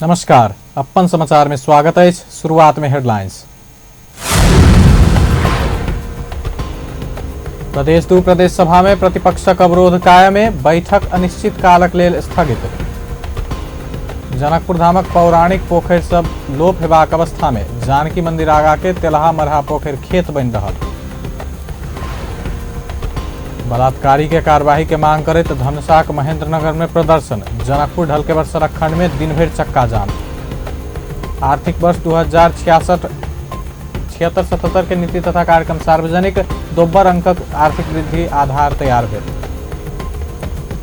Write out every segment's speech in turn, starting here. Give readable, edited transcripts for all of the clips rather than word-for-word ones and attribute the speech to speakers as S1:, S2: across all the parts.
S1: नमस्कार, अपन समाचार में स्वागत अछि। शुरुआत में हेडलाइंस। प्रदेश दू प्रदेश सभा में प्रतिपक्षक अवरोध कायम, बैठक अनिश्चित कालक लेल स्थगित। जनकपुर धामक पौराणिक पोखरि सब लोप हेबाक अवस्था में जानकी मंदिर आगा के तेलहा मरहा पोखरि खेत बनि रहल। बलात्कारी के कार्यवाही के मांग करैत धनुषाक महेंद्रनगर में प्रदर्शन। जनकपुर ढलकेवर सड़क खंड में दिन भरि चक्का जाम। आर्थिक वर्ष 2066-76 के नीति तथा कार्यक्रम सार्वजनिक। दोब्बर अंकक आर्थिक वृद्धि आधार तैयार भेल।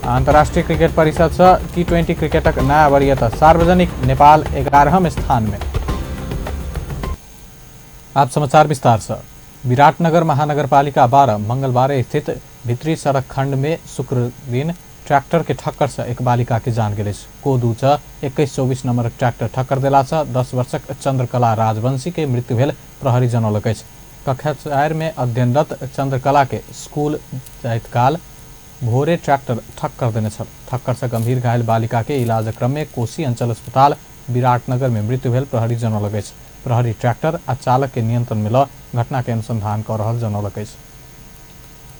S1: अंतर्राष्ट्रीय क्रिकेट परिषद से टी20 क्रिकेटक नया वरीयता सार्वजनिक। नेपाल 11म स्थान में। आप समाचार विस्तार से। विराटनगर महानगरपालिका 12 मंगलवार स्थित भित्री सड़क खंड में शुक्र दिन ट्रैक्टर के ठक्कर से एक बालिका के जान गेल अछि। को 2 च 2124 नंबर ट्रैक्टर ठक्कर देला से 10 वर्षक चंद्रकला राजवंशी के मृत्यु भेल प्रहरी जनौलक अछि। कक्षा 4 में अध्ययनरत चंद्रकला के स्कूल जाइत काल भोरे ट्रैक्टर ठक्कर देने छल। ठक्कर से गंभीर घायल बालिका के इलाज क्रम में कोसी अंचल अस्पताल विराटनगर में मृत्यु भेल प्रहरी जनौलक अछि। प्रहरी ट्रैक्टर आ चालक के नियंत्रण में ल घटना के अनुसंधान क रहल जनौलक अछि।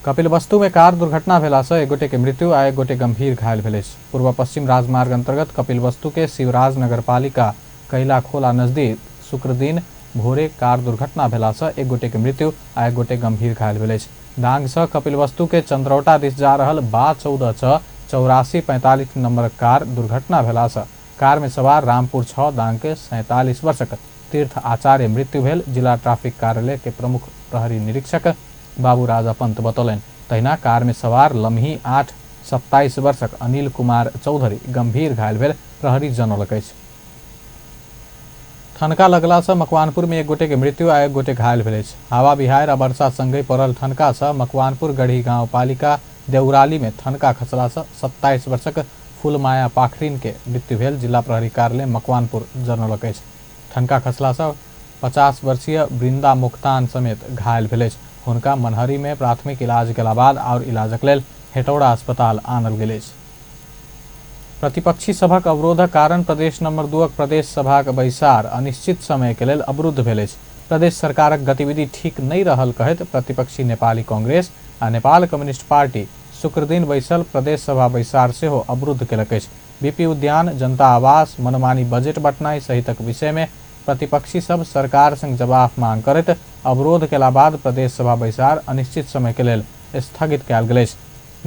S1: कपिलवस्तु में कार दुर्घटना भेला से एक गोटे के मृत्यु आ एक गोटे गंभीर घायल भेल अछि। पूर्व पश्चिम राजमार्ग अंतर्गत कपिलवस्तु के शिवराज नगरपालिका कैला खोला नजदीक शुक्र दिन भोरे कार दुर्घटना भेला से एक गोटे के मृत्यु आ एक गोटे गंभीर घायल भेल अछि। दांग से कपिलवस्तु के चंद्रौटा दिस जा रहल बा 14 च 8445 नंबर कार दुर्घटना भेला से कार में सवार रामपुर 6 दांग के 47 वर्षक तीर्थ आचार्य मृत्यु भेल जिला ट्रैफिक कार्यालय के प्रमुख प्रहरी निरीक्षक बाबू राजा पंत बतौलनि। तहिना कार में सवार लम्ही 8 27 वर्षक अनिल कुमार चौधरी गंभीर घायल भेल प्रहरी जनौलक अछि। ठनका लगला से मकवानपुर में एक गोटे के मृत्यु आ एक गोटे घायल भेल अछि। हवा बिहार आ वर्षा संगहि पड़ल ठनका से मकवानपुर गढ़ी गांव पालिका देउराली में ठनका खसला से 27 वर्षक फूलमाया पाखरीन के मृत्यु भेल जिला प्रहरी कार्यालय मकवानपुर जनौलक अछि। ठनका खसला से 50 वर्षीय वृंदा मुक्तान समेत घायल भेल अछि। हुनका मनहरी में प्राथमिक इलाज केला बाद और इलाजक लेल हेटौड़ा अस्पताल आनल गेल अछि। प्रतिपक्षी सभक अवरोधक कारण प्रदेश नंबर 2 प्रदेश सभाक बैसार अनिश्चित समय के लेल अवरुद्ध भेल अछि। प्रदेश सरकारक गतिविधि ठीक नहीं रहल कहैत प्रतिपक्षी नेपाली कांग्रेस आ नेपाल कम्युनिस्ट पार्टी शुक्रदिन बैसल प्रदेश सभा बैसार सेहो अवरुद्ध केलक अछि। बीपी उद्यान, जनता आवास, मनमानी बजट बटनाई सहितक विषय में प्रतिपक्षी सब सरकार संग जवाब मांग करैत अवरोध केला बाद प्रदेश सभा बैसार अनिश्चित समय के लेल स्थगित कयल गेल अछि।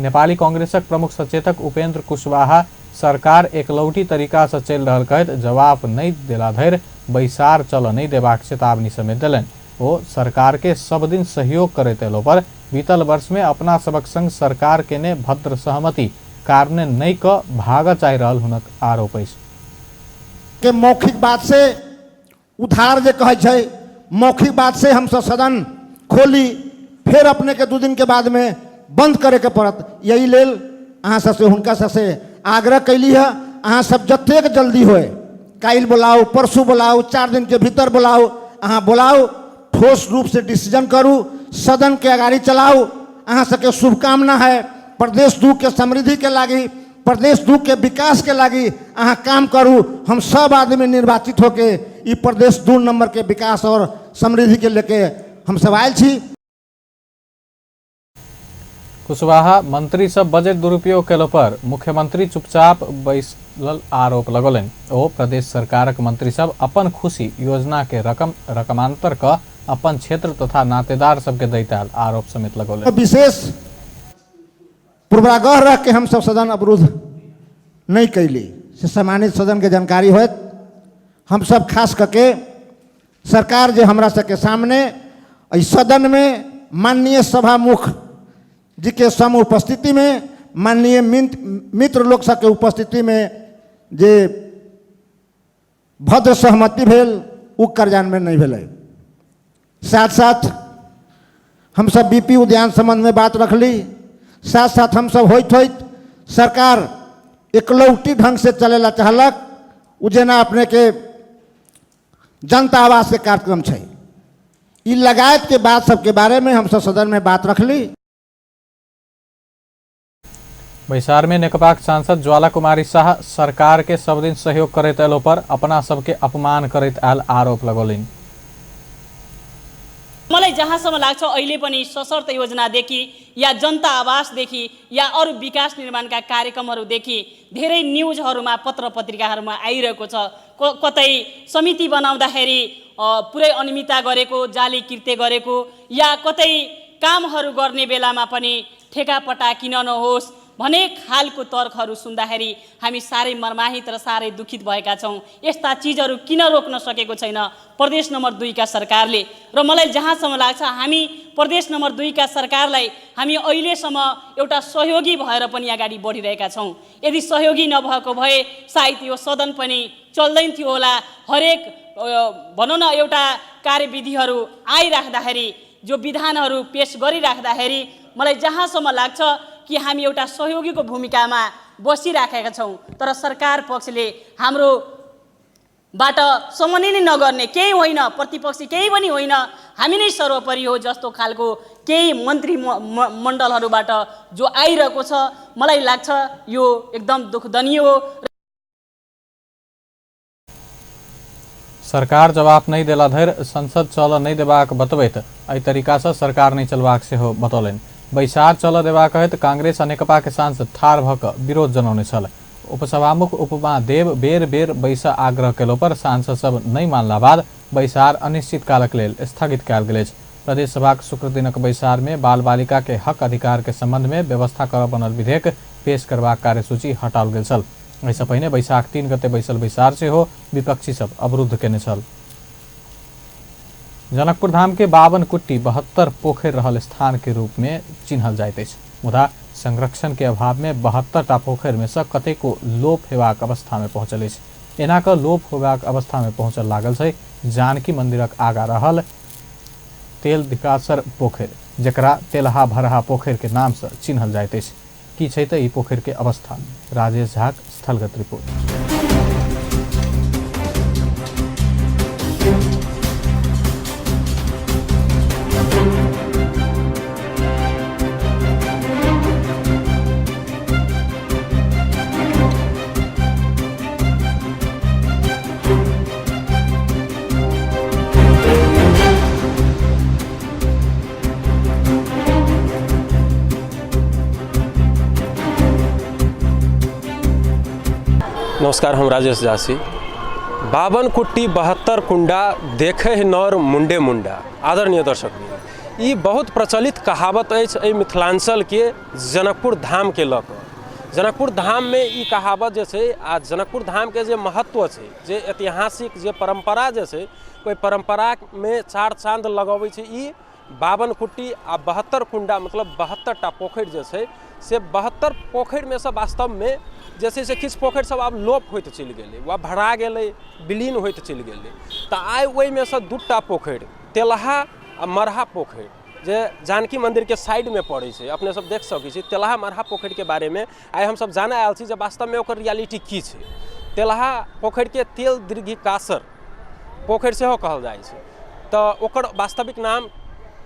S1: नेपाली कांग्रेसक प्रमुख सचेतक उपेंद्र कुशवाहा सरकार एकलौटी तरीका से चलि रहल कहैत जवाब नहीं देला धरि बैसार चल नहीं देबाक चेतावनी समेत देलनि। ओ सरकार के सब दिन सहयोग करैत अयलो पर बीतल वर्ष में अपना सबक संग सरकार केने भद्र सहमति कारणे नहीं क भागऽ चाहि रहल हुनक आरोप अछि।
S2: के मौखिक बात से उधार जे कहै छै, मौखिक बात से हमसब सदन खोली फेर अपने के 2 दिन के बाद में बंद करे के पड़त। यही लेल अहाँ सबसे हुनका सबसे आग्रह कैली है, अहाँ सब जतेक जल्दी होए काल्हि बोलाउ, परसू बोलाउ, 4 दिन के भीतर बोलाउ, अहाँ बोलाउ, ठोस रूप से डिसीजन करू, सदन के अगाड़ी चलाउ। अहाँ सबके शुभकामना है प्रदेश 2 के समृद्धि के लागी, प्रदेश 2 के विकास के लागी अहाँ काम करू। हम सब आदमी निर्वाचित होके ई प्रदेश 2 नंबर के विकास और समृद्धि के लेके हम सब आयल छी।
S1: कुशवाहा मंत्री सब बजट दुरुपयोग केलो पर मुख्यमंत्री चुपचाप बैसल आरोप लगौलनि। ओ प्रदेश सरकारक मंत्री सब अपन खुशी योजना के रकम रकमांतर क अपन क्षेत्र तथा नातेदार सबके दैत आयल आरोप समेत लगौलनि।
S2: विशेष पूर्वाग्रह रख के हम सब सदन अवरुद्ध नहीं कैली से सम्मानित सदन के जानकारी होत। हम सब खास करके सरकार जे हमरा सबके सामने एहि सदन में माननीय सभामुख जी के सम उपस्थिति में माननीय मित्र लोग सबके उपस्थिति में जे भद्र सहमति भेल उ कार्यान्वयन नहीं भेलै। साथ साथ हम सब बीपी उद्यान संबंध में बात रखली। साथ साथ हम सब होइत होइत सरकार एकलौटी ढंग से चलेला चाहलक। उ जेना अपने के जनता आवास के कार्यक्रम छै, ई लगायत के बात सबके बारे में हम सब सदन में बात रखली।
S1: बैसार में नेकपाक सांसद ज्वाला कुमारी शाह सरकार के सब दिन सहयोग करैत अयलो पर अपना सबके अपमान करैत आयल आरोप लगौलनि।
S3: मलाई जहाँसम्म लाग्छ अहिले पनि सशर्त योजनादेखि या जनता आवासदेखि या अरू विकास निर्माणका कार्यक्रमहरूदेखि धेरै न्युजहरूमा पत्र पत्रिकाहरूमा आइरहेको छ। कतै समिति बनाउँदाखेरि पुरै अनियमितता गरेको, जाली कृत्य गरेको या कतै कामहरू गर्ने बेलामा पनि ठेकापटा किन नहोस् भन्ने खालको तर्कहरू सुन्दाखेरि हामी साह्रै मर्माहित र साह्रै दुखित भएका छौँ। यस्ता चिजहरू किन रोक्न सकेको छैन प्रदेश नम्बर 2 का सरकारले? र मलाई जहाँसम्म लाग्छ हामी प्रदेश नम्बर 2 का सरकारलाई हामी अहिलेसम्म एउटा सहयोगी भएर पनि अगाडि बढिरहेका छौँ। यदि सहयोगी नभएको भए सायद यो सदन पनि चल्दैन थियो होला। हरेक भनौँ न एउटा कार्यविधिहरू आइराख्दाखेरि, जो विधानहरू पेश गरिराख्दाखेरि मलाई जहाँसम्म लाग्छ कि हामी एउटा सहयोगीको भूमिकामा बसिराखेका छौँ, तर सरकार पक्षले हाम्रो बाट समन्वय नै नगर्ने, केही होइन, प्रतिपक्षी केही पनि होइन, हामी नै सर्वोपरि हो जस्तो खालको केही मन्त्री मण्डलहरूबाट जो आइरहेको छ, मलाई लाग्छ यो एकदम दुःखदनीय हो।
S1: सरकार जवाफ नहि देला धरि संसद चलऽ नहि देबाक बतबैत एहि तरीका सँ सरकार नहि चलबाक सेहो बतौलनि। बैसार चलऽ देबाक हेतु कांग्रेस आ नेकपा के सांसद ठाढ़ भऽ कऽ विरोध जनौने छल। उपसभामुख उपमा देव बेर बेर बैसऽ आग्रह केलो पर सांसद सब नहि मानला बाद बैसार अनिश्चित कालक लेल स्थगित कयल गेल अछि। प्रदेश सभाक शुक्र दिनक बैसार में बाल बालिका के हक अधिकार के संबंध में व्यवस्था करऽ बनल विधेयक पेश करबाक कार्यसूची हटाओल गेल छल। एहिसँ पहिने बैसाख 3 गते बैसल बैसार सेहो विपक्षी सब अवरुद्ध केने छल। जनकपुर धाम के 52 कुट्टी 72 पोखरि रहल स्थान के रूप में चिन्हल जाइत अछि, मुदा संरक्षण के अभाव में 72 टा पोखरि में सँ कतेको लोप हेबाक अवस्था में पहुंचल अछि। एना कऽ लोप होबाक अवस्था में पहुंचल लागल छै जानकी मंदिरक आगा रहल तेल धिकासर पोखरि, जकरा तेलहा भरहा पोखरि के नाम से चिन्हल जाइत अछि। की छै तऽ ई पोखरि के अवस्था? राजेश झाक स्थलगत रिपोर्ट।
S4: नमस्कार, हम राजेश झा छी। 52 कुट्टी 72 कुंडा देखे है नर मुंडे मुंडा। आदरणीय दर्शक, ई बहुत प्रचलित कहावत अछि एहि मिथिलांचल के जनकपुर धाम के लऽ कऽ। जनकपुर धाम में ई कहावत जे छै आ जनकपुर धाम के जे महत्व छै, जे ऐतिहासिक जे परंपरा जे छै, ओहि परंपरा में चार चांद लगबै छै ई 52 कुट्टी आ 72 कुंडा, मतलब 72 टा पोखरि जे छै से 72 पोखरि में से वास्तव में जे छै से किछु पोखरि सब आब लोप होइत चलि गेलै वा भरा गेलै, विलीन होइत चलि गेलै। तऽ आइ ओहिमे से 2 पोखरि, तेलहा आ मरहा पोखरि, जे जानकी मंदिर के साइड में पड़ै छै, अपने सब देख सकै छी। तेलहा मरहा पोखरि के बारे में आइ हमसब जानै आयल छी जे वास्तव में ओकर रियलिटी की छै। तेलहा पोखरि के तेल दीर्घी कासर पोखरि सेहो कहल जाइ छै, तऽ ओकर वास्तविक नाम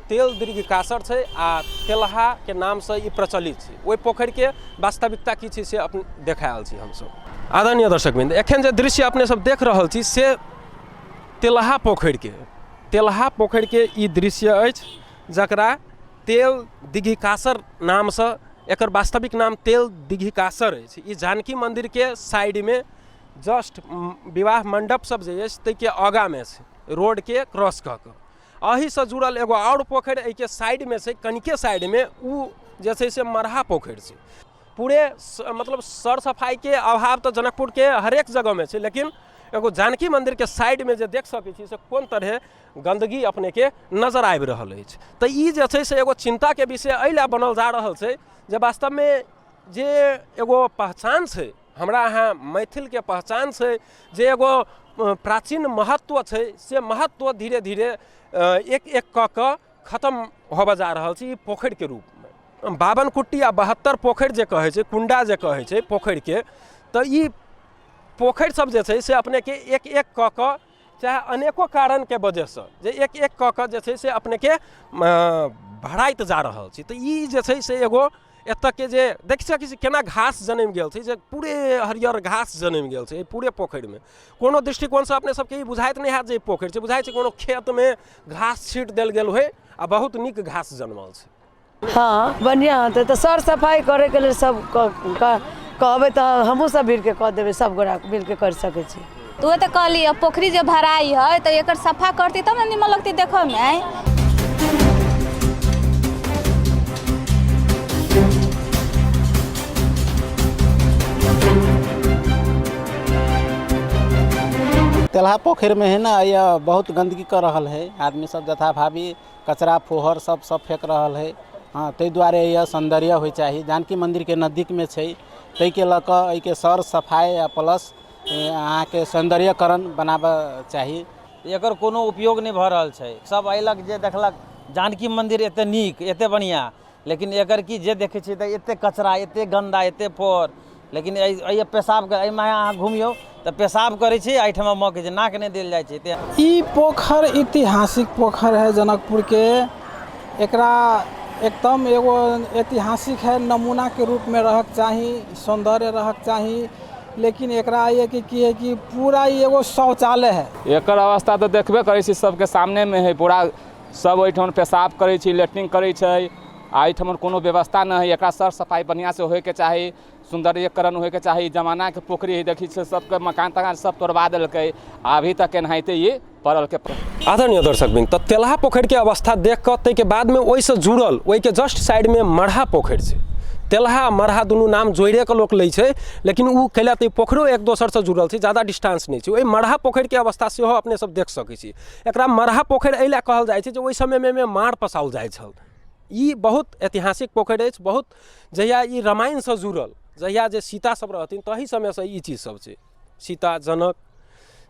S4: तेल दीर्घ कासर छै आ तेलहा के नाम से ई प्रचलित छै। ओहि पोखरि के वास्तविकता की छै से अपन देखा आयल छी हमसब। आदरणीय दर्शकवृंद, एखन जे दृश्य अपने सब देख रहल छी से तेलहा पोखरि के, तेलहा पोखरि के ई दृश्य अछि, जकरा तेल दीघिकासर नामसँ, एकर वास्तविक नाम तेल दीघिकासर अछि। ई जानकी मंदिर के साइड में जस्ट विवाह मंडप सब जे अछि ताहिके आगाँमे छै, रोडके क्रॉस कऽ कऽ। एहिसँ जुड़ल एगो आओर पोखरि एहिके साइडमे छै, कनिके साइडमे, ओ जे छै से मरहा पोखरि छै। पूरे मतलब सर सफाइके अभाव तऽ जनकपुरके हरेक जगहमे छै, लेकिन एगो जानकी मन्दिरके साइडमे जे देख सकै छी से कोन तरहे गन्दगी अपनेके नजर आबि रहल अछि। तऽ ई जे छै से एगो चिन्ताके विषय एहि लए बनल जा रहल छै जे वास्तवमे जे एगो पहचान छै, हमरा अहाँ मैथिलके पहचान छै, जे एगो प्राचीन महत्व छै, से महत्व धीरे धीरे एक एक कऽ कऽ खतम होबऽ जा रहल छै ई पोखरिके रूपमे। 52 कुट्टी आ 72 पोखरि जे कहै छै, कुण्डा जे कहै छै पोखरिके, तऽ ई पोखरि सब जे छै से अपनेके एक एक कऽ कऽ, चाहे अनेको कारणके वजहसँ, जे एक एक कऽ कऽ जे छै से अपनेके भराइत जा रहल छै। तऽ ई जे छै से एगो एतऽके जे देख सकै छी केना घास जनमि गेल छै, जे पूरे हरियर घास जनमि गेल छै एहि पूरे पोखरिमे। कोनो दृष्टिकोणसँ अपने सबके ई बुझाइत नहि हैत जे ई पोखरि छै, बुझाइ छै कोनो खेतमे घास छीट देल गेल होइ आ बहुत नीक घास जनमल छै।
S5: हँ, बढ़िआँ होतै तऽ सर सफाइ करैके लेल सब कहबै तऽ हमहूँ सब मिलके कऽ देबै, सब गोरा मिलके करि सकै छी।
S6: तऽ उहे तऽ कहली, अब पोखरी जे भराई है तऽ एकर सफा करती तब ने निमन लगती देखऽमे। आँय,
S7: तेलहा पोखरिमे है ने, यह बहुत गन्दगी कऽ रहल है आदमी सब, जथा भाभी कचरा फोहर सब सब फेक रहल है। हँ, ताहि दुआरे यह सौन्दर्य होइ चाही। जानकी मन्दिरके नजदीकमे छै, ताहिके लऽ कऽ एहिके सर सफाइ आ प्लस अहाँके सौन्दर्यकरण बनाबऽ चाही।
S8: एकर कोनो उपयोग नहि भऽ रहल छै। सब अयलक जे देखलक जानकी मन्दिर एते नीक, एते बढ़िआँ, लेकिन एकर की जे देखै छियै तऽ एते कचरा, एते गन्दा, एते फोहर। लेकिन एहि पेशाबके एहिमे अहाँ घुमियौ तऽ पेशाब करै छै, एहिठमा महकै छै, नाक नहि देल जाइ छै।
S9: ई पोखर ऐतिहासिक पोखर है जनकपुर के। एकरा एकदम एगो ऐतिहासिक है, नमूना के रूप में रहक चाही, सौंदर्य रहक चाही, लेकिन एकरा ये कि की है कि पूरा ई एगो शौचालय है।
S10: एकर अवस्था तऽ देखबे करै छी, सबके सामनेमे है। पूरा सब ओहिठाम पेशाब करै छै, लेटरिन करै छै, आ एहिठाम कोनो व्यवस्था नहि है। एकरा सर सफाइ बढ़िआँसँ होइके चाही, सौन्दर्यकरण होइके चाही। जमानाके पोखरि है, देखै छियै सबके मकान तकान सब तोड़बा देलकै, आ अभी तक एनाहिते ई पड़ल के।
S4: आदरणीय दर्शकवृन्द, तऽ तेलहा पोखरिके अवस्था देख कऽ ताहिके बादमे ओहिसँ जुड़ल ओहिके जस्ट साइडमे मरहा पोखरि छै। तेलहा आ मरहा दुनू नाम जोड़िए कऽ लोक लै छै, लेकिन ओ कैला तऽ ई पोखरो एक दोसरसँ जुड़ल छै, ज्यादा डिस्टेंस नहि छै। ओहि मरहा पोखरिके अवस्था सेहो अपने सब देख सकै छी। एकरा मरहा पोखरि एहि लए कहल जाइ छै जे ओहि समयमे एहिमे माँड़ पसाओल जाइ छल। ई बहुत ऐतिहासिक पोखरि अछि, बहुत जहिया ई रामायणसँ जुड़ल, जहिया जे सीता सब रहथिन तही समयसँ ई चीज सब छै, सीता जनक,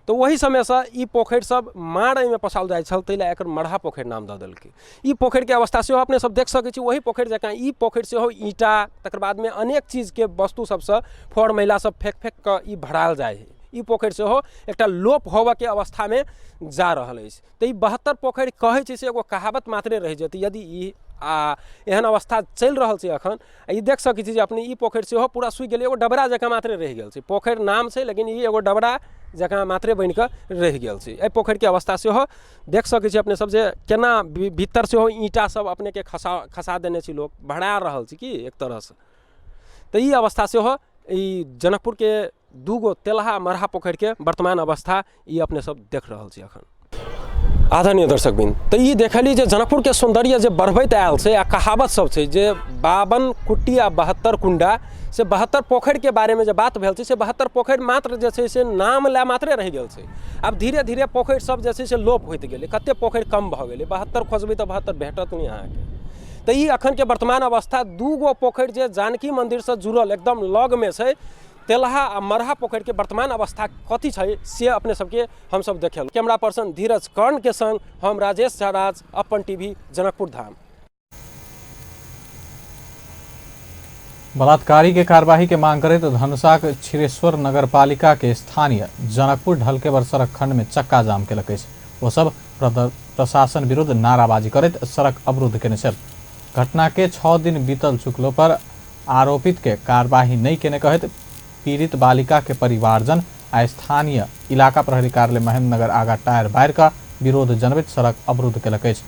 S4: तऽ ओहि समयसँ ई पोखरि सब माँड़ एहिमे पसाओल जाइ छल, ताहि लए एकर मरहा पोखरि नाम दऽ देलकै। ई पोखरिके अवस्था सेहो अपने सब देख सकै छी। ओहि पोखरि जकाँ ई पोखरि सेहो ईंटा, तकर बादमे अनेक चीजके वस्तु सबसँ फर मैला सब फेक फेक कऽ ई भरायल जाइ हइ। ई पोखरि सेहो एकटा लोप होबऽके अवस्थामे जा रहल अछि। तऽ ई 72 पोखरि कहै छै से एगो कहावत मात्रे रहि जेतै यदि ई आ एहन अवस्था चलि रहल छै एखन। ई देख सकै छी जे अपने ई पोखरि सेहो पूरा सूखि गेलै, एगो डबरा जकाँ मात्रे रहि गेल छै। पोखरि नाम छै, लेकिन ई एगो डबरा जकाँ मात्रे बनि कऽ रहि गेल छै। एहि पोखरिके अवस्था सेहो देख सकै छी अपने सब जे केना भीतर सेहो ईंटा सब अपनेके खसा खसा देने छै, लोक भरा रहल छै की एक तरहसँ। तऽ ई अवस्था सेहो ई जनकपुरके दूगो तेलहा मरहा पोखरिके वर्तमान अवस्था ई अपने सब देख रहल छी एखन। आदरणीय दर्शकवृन्द, तऽ ई देखली जे जनकपुरके सौन्दर्य जे बढ़बैत आयल छै, आ कहावत सब छै जे 52 कुट्टी आ 72 कुण्डा, से 72 पोखरिके बारेमे जे बात भेल छै से 72 पोखरि मात्र जे छै से नाम लए मात्रे रहि गेल छै। आब धीरे धीरे पोखरि सब जे छै से लोप होइत गेलै, कते पोखरि कम भऽ गेलै। 72 खोजबै तऽ 72 भेटत नहि अहाँके। तऽ ई एखनके वर्तमान अवस्था दूगो पोखरि जे जानकी मन्दिरसँ जुड़ल एकदम लगमे छै, तेलहा आ मरहा पोखरिके वर्तमान अवस्था कथी छै से अपने सबके हमसब देखेलहुँ। कैमरा पर्सन धीरज कर्णके संग हम राजेश झा राज, अपन टीवी, जनकपुर धाम।
S1: बलात्कारी के कार्यवाही के मांग करैत धनुषाक क्षीरेश्वर नगरपालिका के स्थानीय जनकपुर ढलकेबर सड़क खंड में चक्का जाम केलक अछि। ओ सब प्रशासन विरुद्ध नाराबाजी करैत सड़क अवरुद्ध केने छल। घटना के 6 दिन बीतल चुकलो पर आरोपित के कार्यवाही नहीं केने कहैत पीड़ित बालिका के परिवारजन आ स्थानीय इलाका प्रहरी कार्यालय महेंद्रनगर आगा टायर बारि कऽ विरोध जनबैत सड़क अवरुद्ध केलक अछि।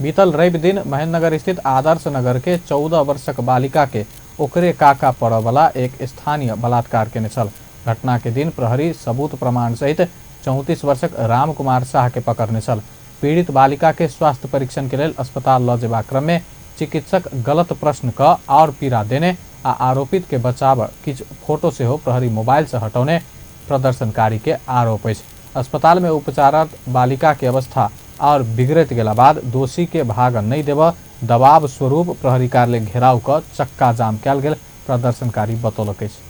S1: बीतल रवि दिन महेंद्रनगर स्थित आदर्श नगर के 14 वर्षक बालिका के ओकरे काका पड़ऽ वाला एक स्थानीय बलात्कार केने छल। घटना के दिन प्रहरी सबूत प्रमाण सहित 34 वर्षक राम कुमार शाह के पकड़ने छल। पीड़ित बालिका के स्वास्थ्य परीक्षण के लेल अस्पताल ल जेबाक क्रम में चिकित्सक गलत प्रश्न क और पीड़ा देने आ आरोपित के बचाव किछु फोटो सेहो प्रहरी मोबाइल से हटौने प्रदर्शनकारी के आरोप अछि। अस्पताल में उपचाररत बालिका के अवस्था और बिगड़ैत गेला बाद दोषी के भाग नहीं देबऽ दबाव स्वरूप प्रहरी कार्यालय घेराव क चक्का जाम कयल गेल प्रदर्शनकारी बतौलक अछि।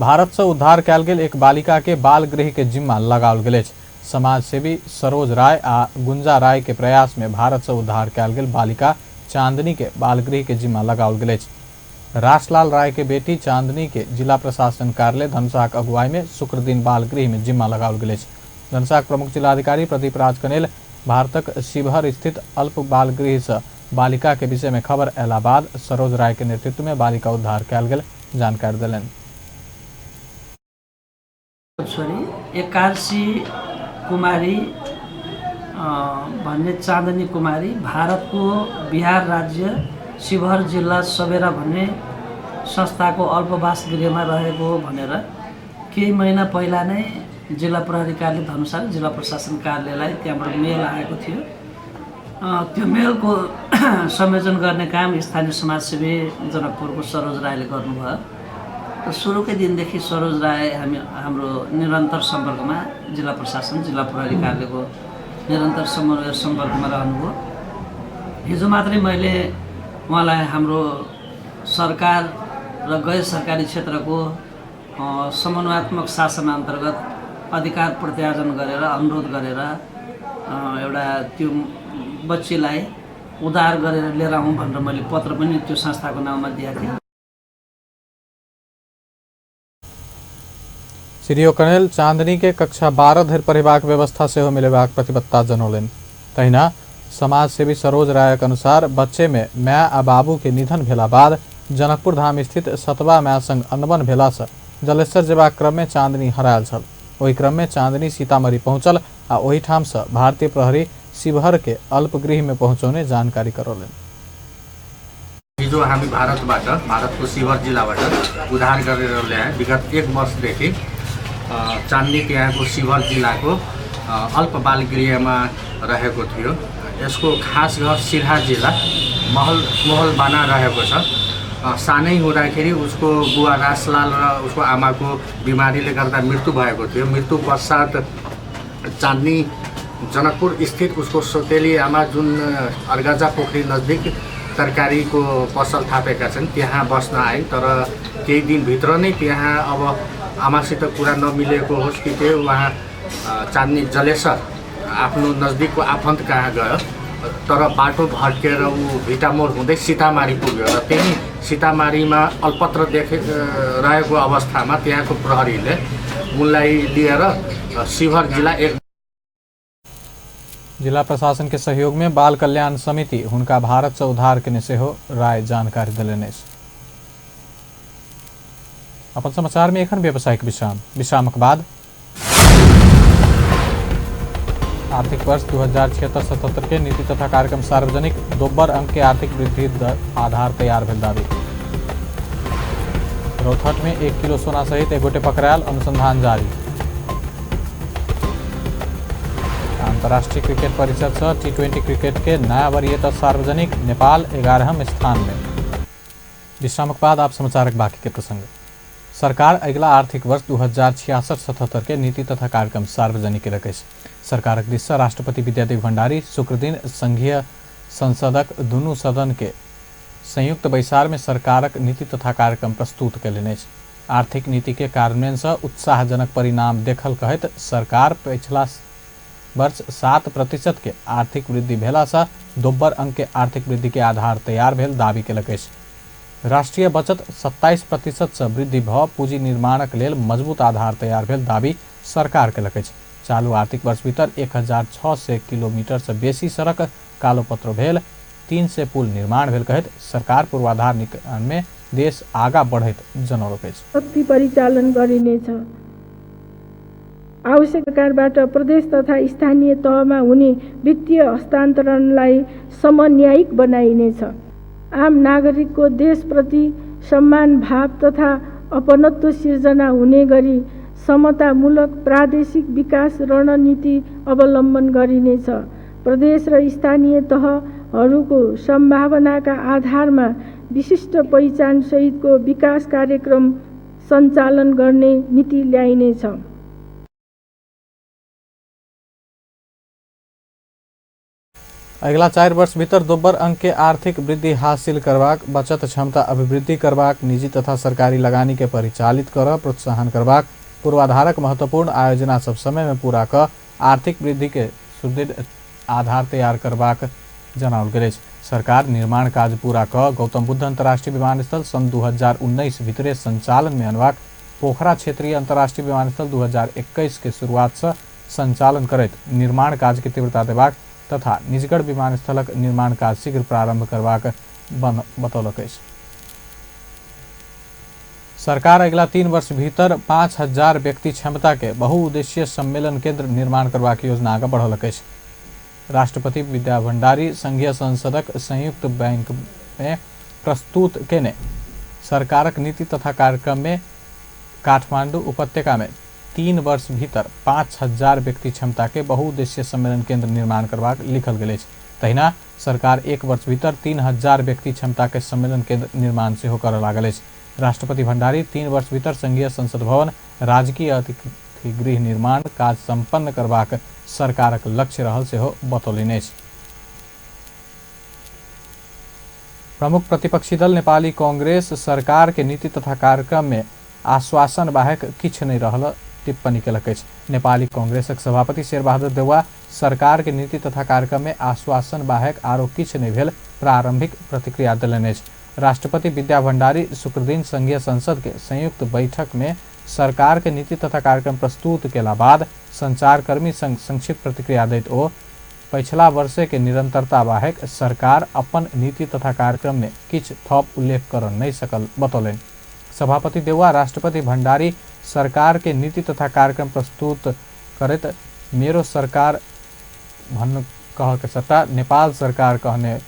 S1: भारत से उद्धार कयल गेल एक बालिका के बाल गृह के जिम्मा लगाओल गेल अछि। समाजसेवी सरोज राय आ गुंजा राय के प्रयास में भारत से उद्धार कयल गेल बालिका चांदनी के बालगृह के जिम्मा लगाओल गेल अछि। रासलाल राय के बेटी चांदनी के जिला प्रशासन कार्यालय धनुषाक अगुवाई में शुक्र दिन बालगृह में जिम्मा लगाओल गेल अछि। धनुषाक प्रमुख जिलाधिकारी प्रदीप राज कनेल भारतक शिवहर स्थित अल्प बालगृह से बालिका के विषय में खबर अयला बाद सरोज राय के नेतृत्व में बालिका उद्धार कयल गेल जानकारी देलनि।
S11: छोरी एकादशी कुमारी भन्ने चाँदनी कुमारी भारतको बिहार राज्य शिवहर जिल्ला सबेरा भन्ने संस्थाको अल्पवास गृहमा रहेको हो भनेर केही महिना पहिला नै जिल्ला प्रहरी कार्यालय धनुषा जिल्ला प्रशासन कार्यालयलाई त्यहाँबाट मेल आएको थियो। त्यो मेलको संयोजन गर्ने काम स्थानीय समाजसेवी जनकपुरको सरोज राईले गर्नुभयो। र सुरुकै दिनदेखि सरोज राई हामी हाम्रो निरन्तर सम्पर्कमा जिल्ला प्रशासन जिल्ला प्रहरी कार्यालयको निरन्तर समन्वय सम्पर्कमा रहनुभयो। हिजो मात्रै मैले उहाँलाई हाम्रो सरकार र गैर सरकारी क्षेत्रको समन्वयात्मक शासन अन्तर्गत अधिकार प्रत्यार्जन गरेर अनुरोध गरेर एउटा त्यो बच्चीलाई उद्धार गरेर लिएर आउँ भनेर मैले पत्र पनि त्यो संस्थाको नाममा दिएको थिएँ।
S1: श्री कणेल चांदनी के कक्षा 12 धरि पढ़ेबाक व्यवस्था सेहो मिलेबाक प्रतिबद्धता जनौलनि। तहिना समाजसेवी सरोज रायक अनुसार बच्चे में my आ बाबू के निधन भेला बाद जनकपुर धाम स्थित सतवा my संग अनबन भेला से जलेश्वर जेबाक क्रम में चांदनी हरायल छल। ओहि क्रम में चांदनी सीतामढ़ी पहुंचल आ ओहिठाम से भारतीय प्रहरी शिवहर के अल्पगृह में पहुंचौने जानकारी करौलनि।
S12: हिजो हामी भारतबाट भारतको शिवहर जिल्लाबाट उद्धार गरेर ल्याए। विगत एक वर्षदेखि चाँदनी त्यहाँको शिवहर जिल्लाको अल्प बालगृहमा रहेको थियो। यसको खास घर सिरहा जिल्ला मोहलबाना रहेको छ। सानै हुँदाखेरि उसको बुवा रासलाल र उसको आमाको बिमारीले गर्दा मृत्यु भएको थियो। मृत्यु पश्चात चाँदनी जनकपुर स्थित उसको सौतेली आमा जुन अर्गाजा पोखरी नजिक तरकारीको पसल थापेका छन् त्यहाँ बस्न आइन्। तर केही दिनभित्र नै त्यहाँ अब आमासित कुरा नमिलेको होस् कि के उहाँ चाँदनी जलेसर आफ्नो नजिकको आफन्त कहाँ गयो, तर बाटो भट्केर ऊ भिटामोड हुँदै सीतामारी पुग्यो र त्यही सीतामारीमा अल्पत्र देखे रहेको अवस्थामा त्यहाँको प्रहरीले उनलाई लिएर शिवहर जिल्ला एक
S1: जिला प्रशासन के सहयोग में बाल कल्याण समिति हुनका भारत से उद्धार केने सेहो राय जानकारी देलनि अछि। अपन समाचार में एखन व्यावसायिक विश्राम। विश्रामक बाद आर्थिक वर्ष 2076-77 के नीति तथा कार्यक्रम सार्वजनिक दोब्बर अंक के आर्थिक वृद्धि दर आधार तैयार भेल दावी। रौतहट में 1 किलो सोना सहित एक गोटे पकड़ायल, अनुसंधान जारी। अंतर्राष्ट्रीय क्रिकेट परिषद से T20 cricket के नया वरीयता सार्वजनिक, नेपाल 11वां स्थान में। विश्रामक बाद आप समाचारक बाकी के प्रसंग। सरकार अगिला आर्थिक वर्ष 2066-77 के नीति तथा कार्यक्रम सार्वजनिक केलक अछि। सरकारक दिस से राष्ट्रपति विद्यादेवी भंडारी शुक्रदिन संघीय संसदक दुनू सदन के संयुक्त बैसार में सरकारक नीति तथा कार्यक्रम प्रस्तुत कयलनि अछि। आर्थिक नीति के कार्यान्वयन से उत्साहजनक परिणाम देखल कहैत सरकार पछिला वर्ष 7% के आर्थिक वृद्धि भेला से दोब्बर अंक के आर्थिक वृद्धि के आधार तैयार भेल दावी केलक अछि। राष्ट्रीय बचत 27% से वृद्धि भ पूंजी निर्माणक लेल मजबूत आधार तैयार भेल दावी सरकार केलक अछि। चालू आर्थिक वर्ष भीतर 1600 किलोमीटर से बेसी सड़क कालोपत्रो भेल, 300 पुल निर्माण भेल कहैत सरकार पूर्वाधार निर्माण में देश आगा बढ़ैत जनौलक अछि।
S13: शक्ति परिचालन गरिनेछ। आवश्यक सरकारबाट प्रदेश तथा स्थानीय तहमा हुने वित्तीय हस्तान्तरणलाई समन्यायिक बनाइनेछ। आम नागरिकको देशप्रति सम्मान भाव तथा अपनत्व सिर्जना हुने गरी समतामूलक प्रादेशिक विकास रणनीति अवलम्बन गरिनेछ। प्रदेश र स्थानीय तहहरूको सम्भावनाका आधारमा विशिष्ट पहिचानसहितको विकास कार्यक्रम सञ्चालन गर्ने नीति ल्याइनेछ।
S1: अगिला 4 वर्ष भीतर दोब्बर अंक के आर्थिक वृद्धि हासिल करबाक, बचत क्षमता अभिवृद्धि करबाक, निजी तथा सरकारी लगानी के परिचालित कर प्रोत्साहन करबाक पूर्वाधारक महत्वपूर्ण आयोजना सब समय में पूरा क आर्थिक वृद्धि के सुदृढ़ आधार तैयार करबाक जनाओल गेल अछि। सरकार निर्माण काज पूरा क गौतम बुद्ध अंतर्राष्ट्रीय विमानस्थल सन् 2019 भीतरे संचालन में अनबाक, पोखरा क्षेत्रीय अंतर्राष्ट्रीय विमानस्थल 2021 के शुरुआत से संचालन करैत निर्माण काज के तीव्रता देबाक तथा निजगढ़ विमानस्थलक निर्माण काज शीघ्र प्रारंभ करबाक बतौलक अछि। सरकार अगिला 3 वर्ष भीतर 5000 व्यक्ति क्षमता के बहुउद्देशीय सम्मेलन केंद्र निर्माण करबाक योजना आगाँ बढ़ौलक अछि। राष्ट्रपति विद्या भंडारी संघीय संसदक संयुक्त बैंक में प्रस्तुत केने सरकारक नीति तथा कार्यक्रम में काठमांडू उपत्यका में 3 वर्ष भीतर 5000 व्यक्ति क्षमता के बहुउद्देशीय सम्मेलन केंद्र निर्माण करबाक लिखल गेल अछि। तहिना सरकार 1 वर्ष भीतर 3000 व्यक्ति क्षमता के सम्मेलन केंद्र निर्माण सेहो करऽ लागल अछि। राष्ट्रपति भंडारी 3 वर्ष भीतर संघीय संसद भवन राजकीय अतिथि गृह निर्माण काज संपन्न करबाक सरकारक लक्ष्य रहल सेहो बतौलनि अछि। प्रमुख प्रतिपक्षी दल नेपाली कांग्रेस सरकार के नीति तथा कार्यक्रम में आश्वासन बाहेक किछु नहि रहल टिप्पणी केलक अछि। नेपाली कांग्रेसक सभापति शेरबहादुर देउवा सरकार के नीति तथा कार्यक्रम में आश्वासन बाहेक आरो किछु नहि भेल प्रारंभिक प्रतिक्रिया देलनि अछि। राष्ट्रपति विद्या भंडारी शुक्रदिन संघीय संसद के संयुक्त बैठक में सरकार के नीति तथा कार्यक्रम प्रस्तुत केला बाद संचारकर्मी संग संक्षिप्त प्रतिक्रिया दैत ओ पछिला वर्षे के निरंतरता बाहेक सरकार अपन नीति तथा कार्यक्रम में किछु थप उल्लेख कर नहि सकल बतौलनि। सभापति देउवा राष्ट्रपति भंडारी सरकार के नीति तथा कार्यक्रम प्रस्तुत करैत मेरो सरकार भन्न कह के सट्टा नेपाल सरकार कहने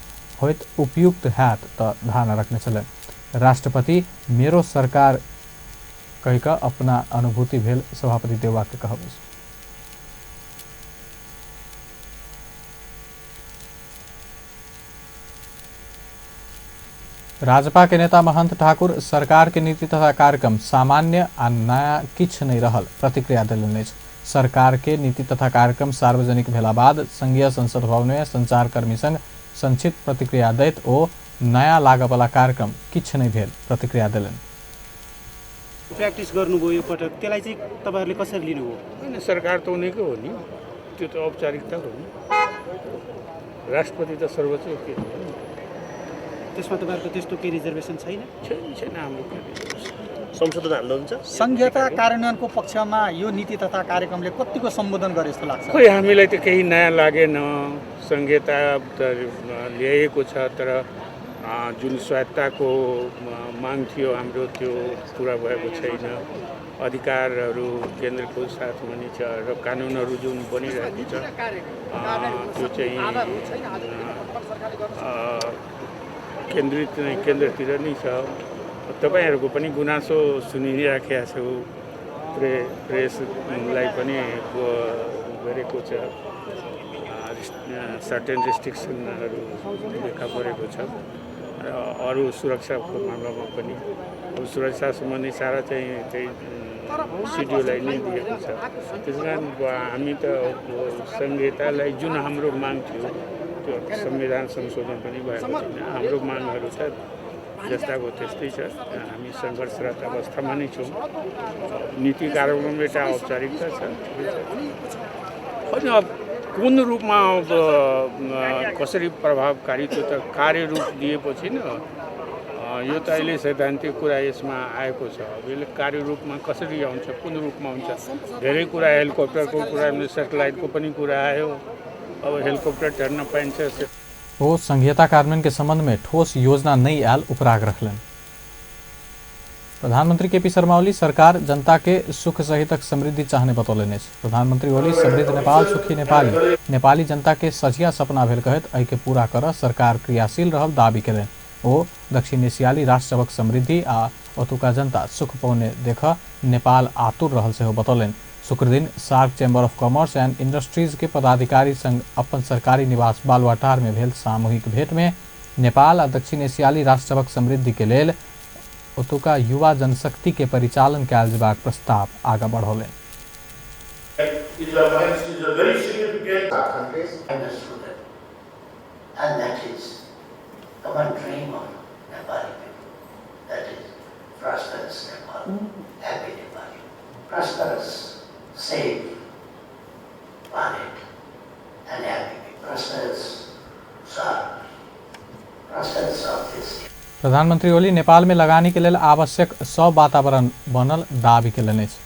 S1: होइत उपयुक्त हैत त धारणा रखने छलनि। राष्ट्रपति मेरो सरकार कहि कऽ अपना अनुभूति भेल सभापति देउवा के कहब अछि। राजपा के नेता महंत ठाकुर सरकार के नीति तथा कार्यक्रम सामान्य आ नया किछु नहि रहल प्रतिक्रिया देलनि अछि। सरकार के नीति तथा कार्यक्रम सार्वजनिक भेला बाद संघीय संसद भवन में संचारकर्मी संग संक्षिप्त प्रतिक्रिया दैत ओ नया लागऽवला कार्यक्रम किछु नहि भेल प्रतिक्रिया देलनि।
S14: प्र्याक्टिस गर्नुभयो यो पटक, त्यसलाई चाहिँ तपाईँहरूले कसरी लिनुभयो?
S15: होइन, सरकार त उनीको हो नि, त्यो त औपचारिकता हो नि, राष्ट्रपति त सर्वोच्च के हो नि,
S14: त्यसमा तपाईँहरूको त्यस्तो केही रिजर्भेसन छैन?
S15: छैन छैन, हाम्रो के रिजर्भेसन।
S16: संशोधन हाल्नुहुन्छ?
S17: संघीयता कार्यान्वयनको पक्षमा यो नीति तथा कार्यक्रमले कतिको सम्बोधन गरे जस्तो लाग्छ?
S15: खोइ हामीलाई त केही नयाँ लागेन। संघीयता त ल्याइएको छ, तर जुन स्वायत्तताको माग थियो हाम्रो त्यो पुरा भएको छैन। अधिकारहरू केन्द्रको साथमा नै छ र कानुनहरू जुन बनिरहेको छ त्यो चाहिँ केन्द्रित नै केन्द्रतिर नै छ। तपाईँहरूको पनि गुनासो सुनिराखेका छु, प्रेसलाई पनि गरेको छ, सर्टेन रेस्ट्रिक्सनहरू देखा परेको छ र अरू सुरक्षाको मामलामा पनि अब सुरक्षा सम्बन्धी सारा चाहिँ त्यही सिडिओलाई नै दिएको छ। त्यस कारण हामी त संहितालाई जुन हाम्रो माग थियो त्यो संविधान संशोधन पनि भएको छैन। हाम्रो मागहरू त जस्ताको त्यस्तै छ, हामी सङ्घर्षरत अवस्थामा नै छौँ। नीति कार्यक्रम एउटा औपचारिकता छ, ठिकै छ। होइन, अब कुन रूपमा अब कसरी प्रभावकारी त्यो त कार्यरूप दिएपछि न, यो त अहिले सैद्धान्तिक कुरा यसमा आएको छ। अब यसले कार्यरूपमा कसरी आउँछ, कुन रूपमा आउँछ, धेरै कुरा हेलिकप्टरको कुरा, सेटेलाइटको पनि कुरा आयो, अब हेलिकप्टर चढ्न पाइन्छ।
S1: ओ संघीयता कार्यान्वयन के संबंध में ठोस योजना नहीं आयल उपराग रखलन। प्रधानमंत्री केपी शर्मा ओली सरकार जनता के सुख सहितक समृद्धि चाहने बतौलनि अछि। प्रधानमंत्री ओली समृद्ध नेपाल सुखी नेपाली नेपाली जनता के सझिया सपना भेल कहैत एहि के पूरा कर सरकार क्रियाशील रहल दावी केलनि। ओ दक्षिण एशियाली राष्ट्र सभक समृद्धि आ ओतुका जनता सुख पौने देख नेपाल आतुर रहल सेहो बतौलनि। शुक्रदिन SAARC chamber of commerce and industries के पदाधिकारी संग अपन सरकारी निवास बालुवाटार में भेल सामूहिक भेंट में नेपाल आ दक्षिण एशियाली राष्ट्र सभक समृद्धि के लेल ओतुका युवा जनशक्ति के परिचालन कयल जेबाक प्रस्ताव आगाँ बढ़ौलनि।
S11: Safe planet and happy, prosperous soil, prosperous South Asia.
S1: प्रधानमंत्री ओली नेपाल में लगानी के लेल आवश्यक सब वातावरण बनल दावी केलनि अछि।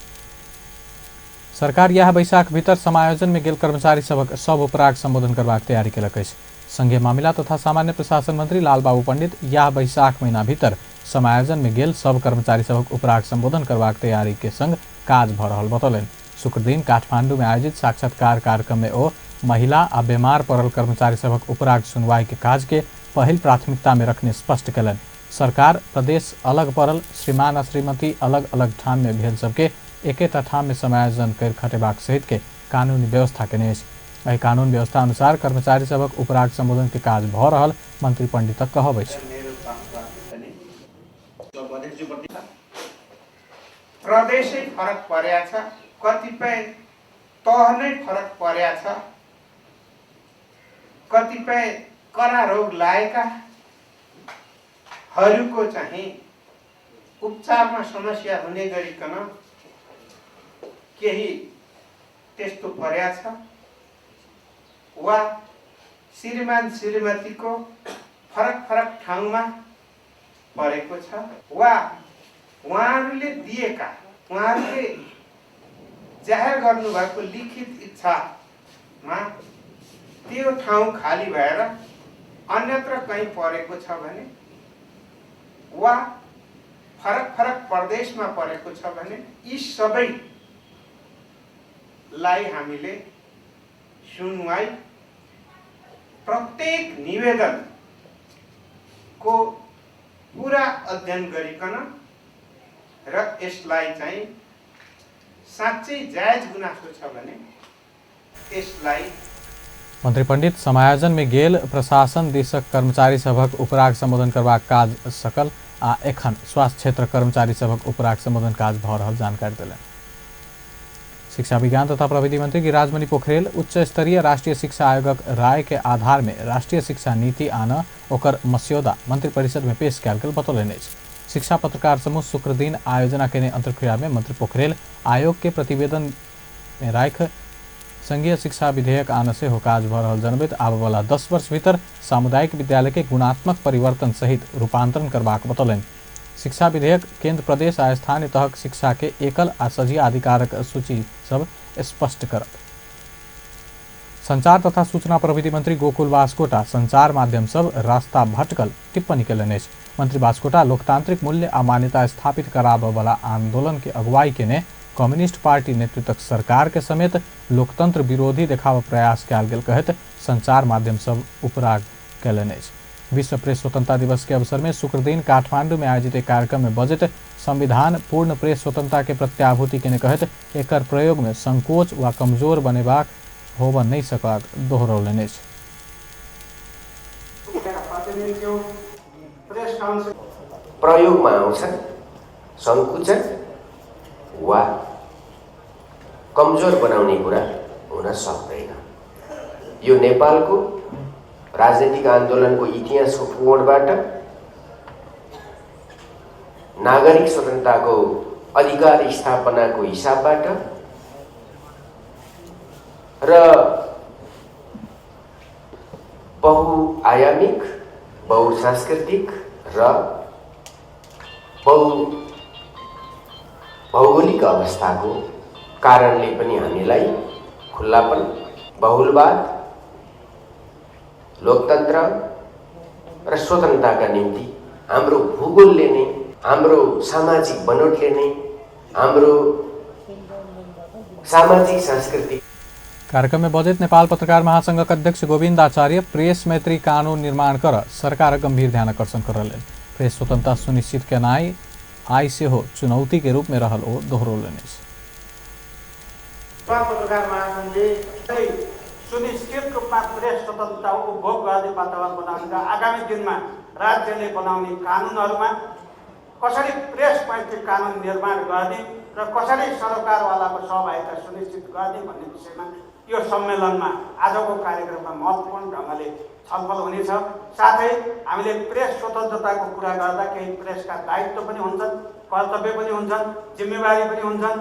S1: सरकार यह बैसाख भीतर समायोजन में गेल कर्मचारी सभक सब उपराग संबोधन करबाक तैयारी केलक अछि। संघीय मामिला तथा सामान्य प्रशासन मंत्री लालबाबू पंडित यह बैसाख महीना भीतर समायोजन में गेल सब कर्मचारी सभक उपराग संबोधन करबाक तैयारी के संग काज भ रहल बतौलनि। शुक्रदिन काठमांडू में आयोजित साक्षात्कार कार्यक्रम में ओ महिला आ बीमार पड़ल कर्मचारी सभक उपराग सुनवाई के काज के पहिल प्राथमिकता में रखने स्पष्ट कयलनि। सरकार प्रदेश अलग पड़ल श्रीमान आ श्रीमती अलग अलग ठाम में भेल सबके एकेटा ठाम में समायोजन कर खटेबाक सहित के कानूनी व्यवस्था केने अछि। एहि कानून व्यवस्था अनुसार कर्मचारी सभक उपराग संबोधन के काज भ रहल मंत्री पंडितक कहब अछि।
S16: प्रदेशै फरक परेको छ, कतिपय तह नै फरक परेको छ, कतिपय करा रोग लागेकाहरूको चाहिँ उपचारमा समस्या हुने गरिकन केही त्यस्तो परेको छ वा श्रीमान श्रीमतीको फरक फरक ठाउँमा परेको छ वा उहाँहरूले दिएका, उहाँहरूले जाहेर गर्नुभएको लिखित इच्छामा त्यो ठाउँ खाली भएर अन्यत्र कहीँ परेको छ भने वा फरक फरक प्रदेशमा परेको छ भने यी सबैलाई हामीले सुनवाई प्रत्येक निवेदनको पुरा अध्ययन गरिकन र यसलाई चाहिँ साँच्चै जायज गुनासो छ भने यसलाई।
S1: मंत्री पंडित समायोजन में गेल प्रशासन दिसक कर्मचारी सभक उपराग संबोधन करबाक काज सकल आ एखन स्वास्थ्य क्षेत्र कर्मचारी सभक उपराग संबोधन काज भ रहल जानकारी देलनि। शिक्षा विज्ञान तथा प्रविधि मंत्री गिरिराजमणि पोखरेल उच्च स्तरीय राष्ट्रीय शिक्षा आयोगक राय के आधार में राष्ट्रीय शिक्षा नीति आन ओकर मस्यौदा मंत्रिपरिषद में पेश कयल गेल बतौलनि अछि। शिक्षा पत्रकार समूह शुक्रदिन आयोजना केने अंतर्क्रिया में मंत्री पोखरेल आयोग के प्रतिवेदन में राख संघीय शिक्षा विधेयक आन सेहो काज भ रहल जनबैत आबयवला 10 वर्ष भीतर सामुदायिक विद्यालय के गुणात्मक परिवर्तन सहित रूपांतरण करबाक बतौलनि। शिक्षा विधेयक केंद्र प्रदेश आ स्थानीय तहक शिक्षा के एकल आ सझिया अधिकारक सूची सब स्पष्ट करत। संचार तथा सूचना प्रविधि मंत्री गोकुल बास्कोटा संचार माध्यम सब रास्ता भटकल टिप्पणी केलनि अछि। मंत्री बास्कोटा लोकतांत्रिक मूल्य आ मान्यता स्थापित कराबयवला आंदोलन के अगुवाई केने कम्युनिस्ट पार्टी नेतृत्वक सरकार के समेत लोकतंत्र विरोधी देखाव प्रयास कयल गेल कहैत संचार माध्यम सब उपराग कयलनि अछि। विश्व प्रेस स्वतंत्रता दिवस के अवसर में शुक्रदिन काठमांडू में आयोजित एक कार्यक्रम में बजट संविधान पूर्ण प्रेस स्वतंत्रता के प्रत्याभूति केने कहैत एकर प्रयोग में संकोच व कमजोर बनेबाक होब नहीं सकबाक दोहरौलनि अछि।
S18: प्रयोगमा आउँछ संकुचन वा कमजोर बनाउने कुरा हुन सक्दैन। यो नेपालको राजनीतिक आन्दोलनको इतिहासको कोणबाट नागरिक स्वतन्त्रताको अधिकार स्थापनाको हिसाबबाट र बहुआयामिक, बहुसांस्कृतिक र बहु भौगोलिक अवस्थाको कारणले पनि हामीलाई खुल्लापन, बहुलवाद, लोकतन्त्र र स्वतन्त्रताका निम्ति हाम्रो भूगोलले नै, हाम्रो सामाजिक बनोटले नै, हाम्रो सामाजिक सांस्कृतिक।
S1: कार्यक्रम में बजट नेपाल पत्रकार महासंघक अध्यक्ष गोविन्द आचार्य प्रेस मैत्री कानून निर्माण कर सरकार गंभीर ध्यान आकर्षण कर रहल। प्रेस स्वतंत्रता सुनिश्चित केनाइ आइ सेहो चुनौती के रूप में रहल ओ दोहरौलनि अछि।
S19: पत्रकार महासंघले सुनिश्चित रूपमा प्रेस स्वतन्त्रता उपभोग गर्ने वातावरण बनाउनका आगामी दिनमा राज्यले बनाउने कानुनहरूमा कसरी प्रेस मैत्री कानुन निर्माण गर्ने र कसरी सरकारवालाको सहभागिता सुनिश्चित गर्ने भन्ने विषयमा यो सम्मेलनमा आजको कार्यक्रममा महत्त्वपूर्ण ढङ्गले छलफल हुनेछ। साथै हामीले प्रेस स्वतन्त्रताको कुरा गर्दा केही प्रेसका दायित्व पनि हुन्छन्, कर्तव्य पनि हुन्छन्, जिम्मेवारी पनि हुन्छन्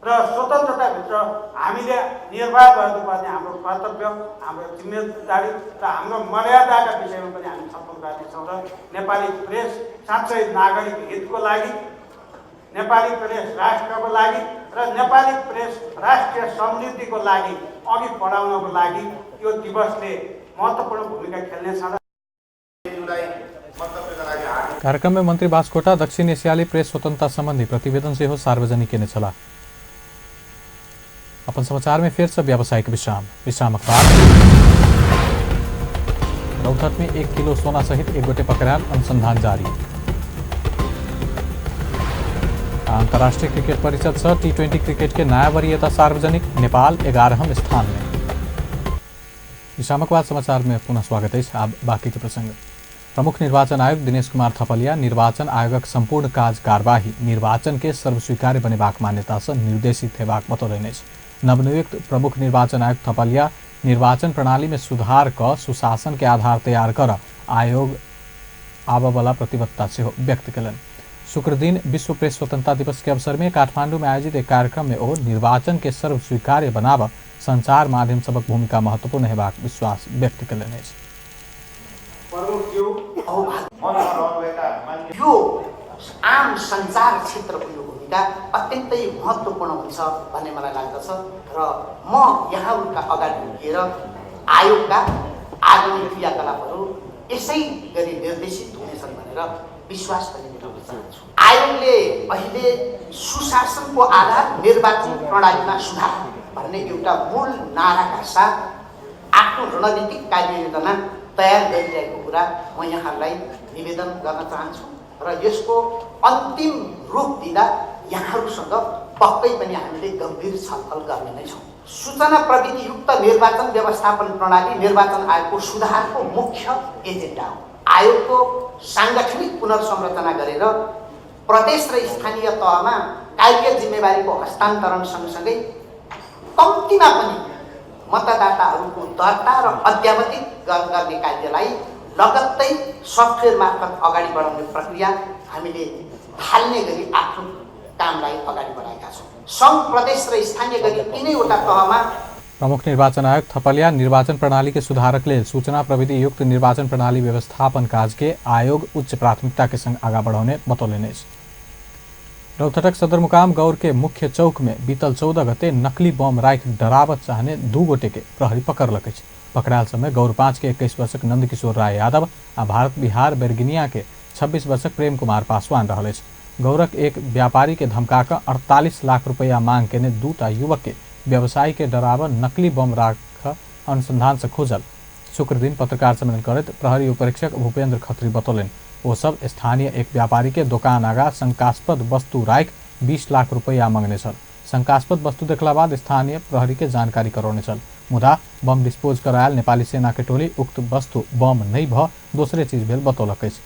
S19: र स्वतन्त्रताभित्र हामीले निर्वाह गर्नुपर्ने हाम्रो कर्तव्य, हाम्रो जिम्मेदारी र हाम्रो मर्यादाका विषयमा पनि हामी छलफल गर्नेछौँ र नेपाली प्रेस साँच्चै नागरिक हितको लागि, नेपाली प्रेस राष्ट्रको लागि, र नेपाली प्रेस राष्ट्रिय समृद्धिको लागि अघि बढाउनको लागि यो दिवसले महत्त्वपूर्ण भूमिका खेल्नेछ।
S1: कार्यक्रम में मंत्री बास्कोटा दक्षिण एशियाली प्रेस स्वतंत्रता संबंधी प्रतिवेदन सेहो सार्वजनिक केने छलाह। अपन समाचार में फेर से व्यावसायिक विश्राम। विश्रामक बाद रौतहट में 1 किलो सोना सहित एक गोटे पकड़ायल, अनुसंधान जारी। अंतर्राष्ट्रीय क्रिकेट परिषद से T20 cricket के नया वरीयता सार्वजनिक, नेपाल 11वां स्थान में। विश्रामक बाद समाचार में पुनः स्वागत है। अब बाकी के प्रसंग। प्रमुख निर्वाचन आयुक्त दिनेश कुमार थपलिया निर्वाचन आयोगक संपूर्ण काज कार्यवाही निर्वाचन के सर्वस्वीकार्य बनेबाक मान्यता से निर्देशित हेबाक बतौलनि अछि। नवनियुक्त प्रमुख निर्वाचन आयुक्त थपलिया निर्वाचन प्रणाली में सुधार क सुशासन के आधार तैयार कर आयोग आबयवला प्रतिबद्धता सेहो व्यक्त कयलनि। शुक्रदिन विश्व प्रेस स्वतंत्रता दिवस के अवसर में काठमांडू में आयोजित एक कार्यक्रम में ओ निर्वाचन के सर्वस्वीकार्य बनाब संचार माध्यम सबक भूमिका महत्वपूर्ण हेबाक विश्वास व्यक्त कयलनि अछि।
S20: यो आम संचार क्षेत्रको यो भूमिका अत्यन्तै महत्त्वपूर्ण हुन्छ भन्ने मलाई लाग्दछ र म यहाँहरूका अगाडि उभिएर आयोगका आगामी क्रियाकलापहरू यसै गरी निर्देशित हुनेछन् भनेर विश्वास पनि मिलाउन चाहन्छु। आयोगले अहिले सुशासनको आधार निर्वाचन प्रणालीमा सुधार भन्ने एउटा मूल नाराका साथ आफ्नो रणनीतिक कार्ययोजना तयार गरिरहेको कुरा म यहाँहरूलाई निवेदन गर्न चाहन्छु र यसको अन्तिम रूप दिँदा यहाँहरूसँग पक्कै पनि हामीले गम्भीर छलफल गर्ने नै छौँ। सूचना प्रविधियुक्त निर्वाचन व्यवस्थापन प्रणाली निर्वाचन आयोगको सुधारको मुख्य एजेन्डा हो। आयोगको साङ्गठनिक पुनर्संरचना गरेर प्रदेश र स्थानीय तहमा कार्य जिम्मेवारीको हस्तान्तरण सँगसँगै कम्तीमा पनि मतदाताहरूको दर्ता र अद्यावधिक गर्ने कार्यलाई लगत्तै सफ्टवेयर मार्फत अगाडि बढाउने प्रक्रिया हामीले थाल्ने गरी आफ्नो कामलाई अगाडि बढाएका छौँ। सङ्घ, प्रदेश र स्थानीय गरी तिनैवटा तहमा
S1: प्रमुख निर्वाचन आयुक्त थपलिया निर्वाचन प्रणाली के सुधारक लेल सूचना प्रविधि युक्त निर्वाचन प्रणाली व्यवस्थापन काज के आयोग उच्च प्राथमिकता के संग आगा बढ़ाउने बतौलनि अछि। रौतहटक सदरमुकाम गौर के मुख्य चौक में बीतल 14 गते नकली बम राखि डराबत चाहने 2 गोटे के प्रहरी पकड़लक अछि। पकड़ायल समय गौर 5 के 21 वर्षक नंदकिशोर राय यादव आ भारत बिहार बेरगिनिया के 26 वर्षक प्रेम कुमार पासवान रहल अछि। गौरक एक व्यापारी के धमका कऽ 48 लाख रुपया मांग केने 2टा युवक के व्यवसायी के डराब नकली बम राख अनुसंधान से खोजल शुक्रदिन पत्रकार सम्मेलन करैत प्रहरी उपरीक्षक भूपेंद्र खत्री बतौलनि। ओ सब स्थानीय एक व्यापारी के दोकान आगा शंकास्पद वस्तु राखि 20 लाख रुपया मंगने छल। शंकास्पद वस्तु देखला बाद स्थानीय प्रहरी के जानकारी करौने छल, मुदा बम डिस्पोज करायल नेपाली सेना के टोली उक्त वस्तु बम नहीं भ दोसरे चीज भेल बतौलक अछि।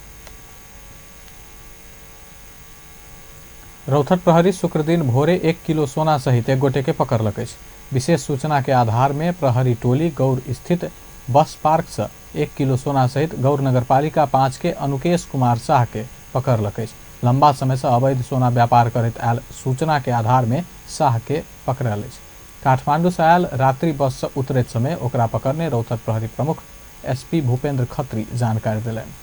S1: रौतहट प्रहरी शुक्रदिन भोरे 1 किलो सोना सहित एक गोटे के पकड़लक अछि। विशेष सूचना के आधार में प्रहरी टोली गौर स्थित बस पार्क से 1 किलो सोना सहित गौर नगरपालिका 5 के अनुकेश कुमार शाह के पकड़लक अछि। लंबा समय से अवैध सोना व्यापार करैत आयल सूचना के आधार में शाह के पकड़ल अछि। काठमांडू से आयल रात्रि बस से उतरैत समय ओकरा पकड़ने रौतहट प्रहरी प्रमुख एसपी भूपेंद्र खत्री जानकारी देलनि।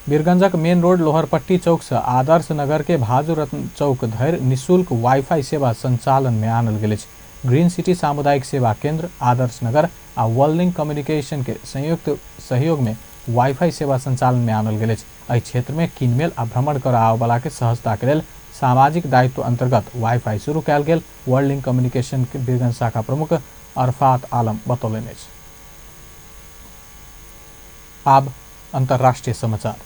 S1: बीरगंजक मेन रोड लोहरपट्टी चौक से आदर्श नगर के भाजू रत्न चौक धरि निःशुल्क वाईफाई सेवा संचालन में आनल गेल अछि। ग्रीन सिटी सामुदायिक सेवा केंद्र आदर्श नगर आ वर्ल्ड कम्युनिकेशन के संयुक्त सहयोग में वाईफाई सेवा संचालन में आनल गेल अछि। एहि क्षेत्र में किनमेल आ भ्रमण कर आबयवला के सहजता के लेल सामाजिक दायित्व अंतर्गत वाईफाई शुरू कयल गेल वर्ल्ड कम्युनिकेशन के बीरगंज शाखा प्रमुख अरफात आलम बतौलनि अछि। आब अंतर्राष्ट्रीय समाचार।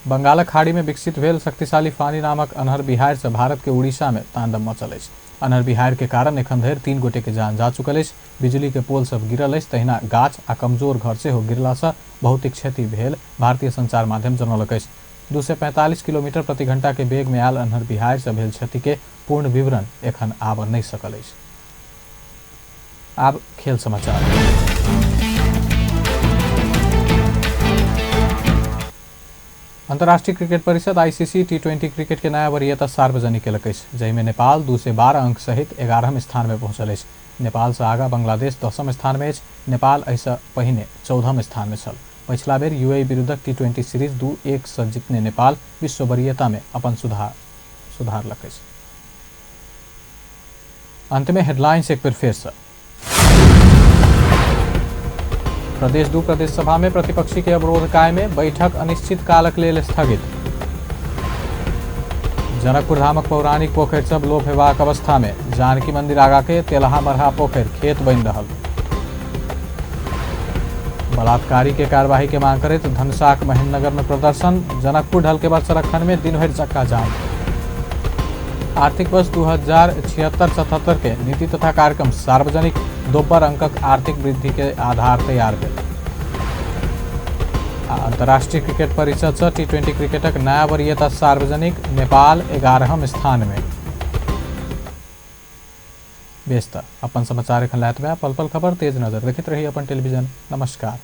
S1: बंगालक खाड़ी में विकसित भेल शक्तिशाली फानी नामक अन्हर बिहार से भारत के उड़ीसा में तांडव मचल अछि। अन्हर बिहार के कारण एखन धरि 3 गोटे के जान जा चुकल अछि। बिजली के पोल सब गिरल अछि, तहिना गाछ आ कमजोर घर सेहो गिरला से भौतिक क्षति भेल भारतीय संचार माध्यम जनौलक अछि। 245 किलोमीटर प्रति घंटा के वेग में आयल अन्हर बिहार से भेल क्षति के पूर्ण विवरण एखन आबऽ नहि सकल अछि। आब खेल समाचार। अंतर्राष्ट्रीय क्रिकेट परिषद आईसीसी T20 cricket के नया वरीयता सार्वजनिक केलक अछि, जाहिमे नेपाल 212 अंक सहित 11वां स्थान में पहुंचल अछि। नेपाल से आगा बांग्लादेश 10वां स्थान में अछि। नेपाल एहिसँ पहिने 14वां स्थान में छल। पछिला बेर यूएई विरुद्धक टी20 सीरीज 2-1 सँ जीतने नेपाल विश्व वरीयता में अपन सुधारलक अछि। अंत में हेडलाइंस एक बेर फेर से। प्रदेश 2 प्रदेश सभा में प्रतिपक्षी के अवरोध कायम, बैठक अनिश्चित कालक लेल स्थगित। जनकपुर धामक पौराणिक पोखरि सब लोप हेबाक अवस्था में, जानकी मंदिर आगा के तेलहा मरहा पोखरि खेत बनि रहल। बलात्कारी के कार्यवाही के मांग करैत धनसाक महेंद्रनगर में प्रदर्शन, जनकपुर ढलकेबर सड़क में दिन भरि चक्का जाम। आर्थिक वर्ष 2076-77 के नीति तथा कार्यक्रम सार्वजनिक, दोब्बर अंकक आर्थिक वृद्धि के आधार तैयार भेल। अंतर्राष्ट्रीय क्रिकेट परिषद से टी20 क्रिकेटक नया वरीयता सार्वजनिक, नेपाल 11वां स्थान में। बेस त अपन समाचार एखन लायत में पल पल खबर तेज नजर देखैत रही अपन टेलीविजन। नमस्कार।